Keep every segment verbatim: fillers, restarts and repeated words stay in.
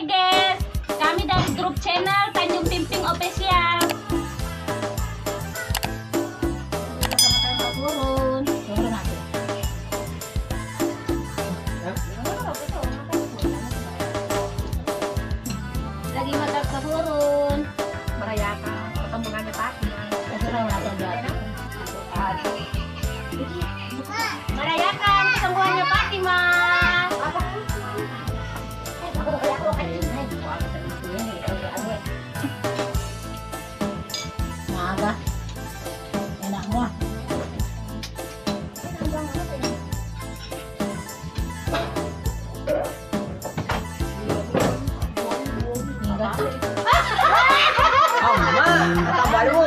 Guys, kami dari grup channel Tanjung Pimping Official. Turun. Turun aku. Lagi makan turun. Merayakan pertemuannya Fatimah. Merayakan kesembuhannya Fatimah. Maga. Enak mua. Amma, kata baru.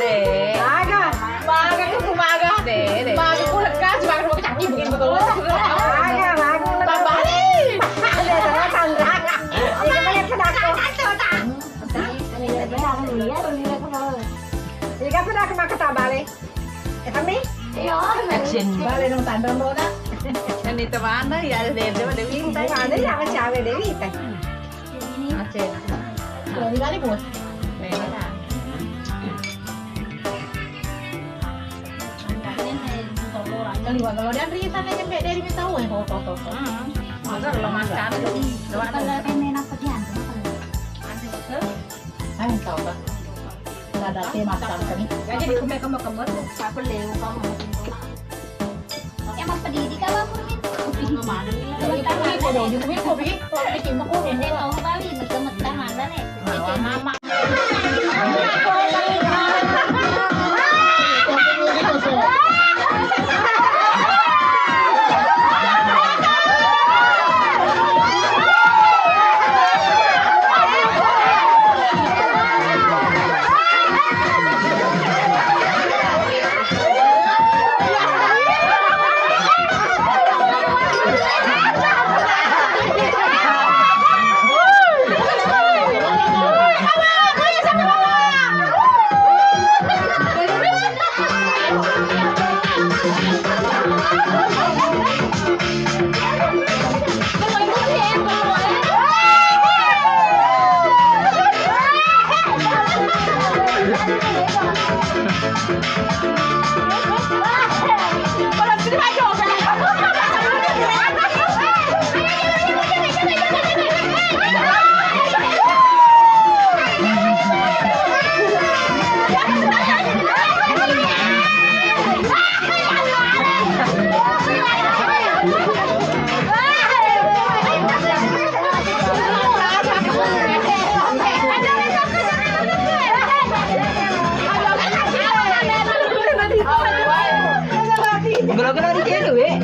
Deh. Maga. Maga tuh maga. Deh, deh. Maga kulit kas, maga mau kaki bikin betul. Maga, maga. Tambah nih. Ada, ada, ada. Ini banyak kenapa? Iga pura ke maka tabale. Eh, kami? Iya. Action. Bale dong tandang dong, nak. Kan itu mana ya, ada dia, ada Dewi. Ada ya, masih ada Dewi, teh. Action. Kalau di balik, Bos. Nih, nah. Kalau dia Risa nih, nyampe dari minta uang, foto, foto. Hmm. Masa lo makan? Kalau pengen apa dia? Ayo, coba. Ada tema santan. Jadi, kamu, kamu, kamu, siapa leo kamu? Yang mau pedidi kamu, Kurmin? Mana nih? Kamu tahu, ada deh. Kamu, kamu, kamu, kamu, kamu, ini tahu kali, betul-betul mana nih? Mama. Belum kena di cewek.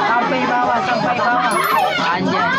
Sampai bawah, sampai bawah. Anjay.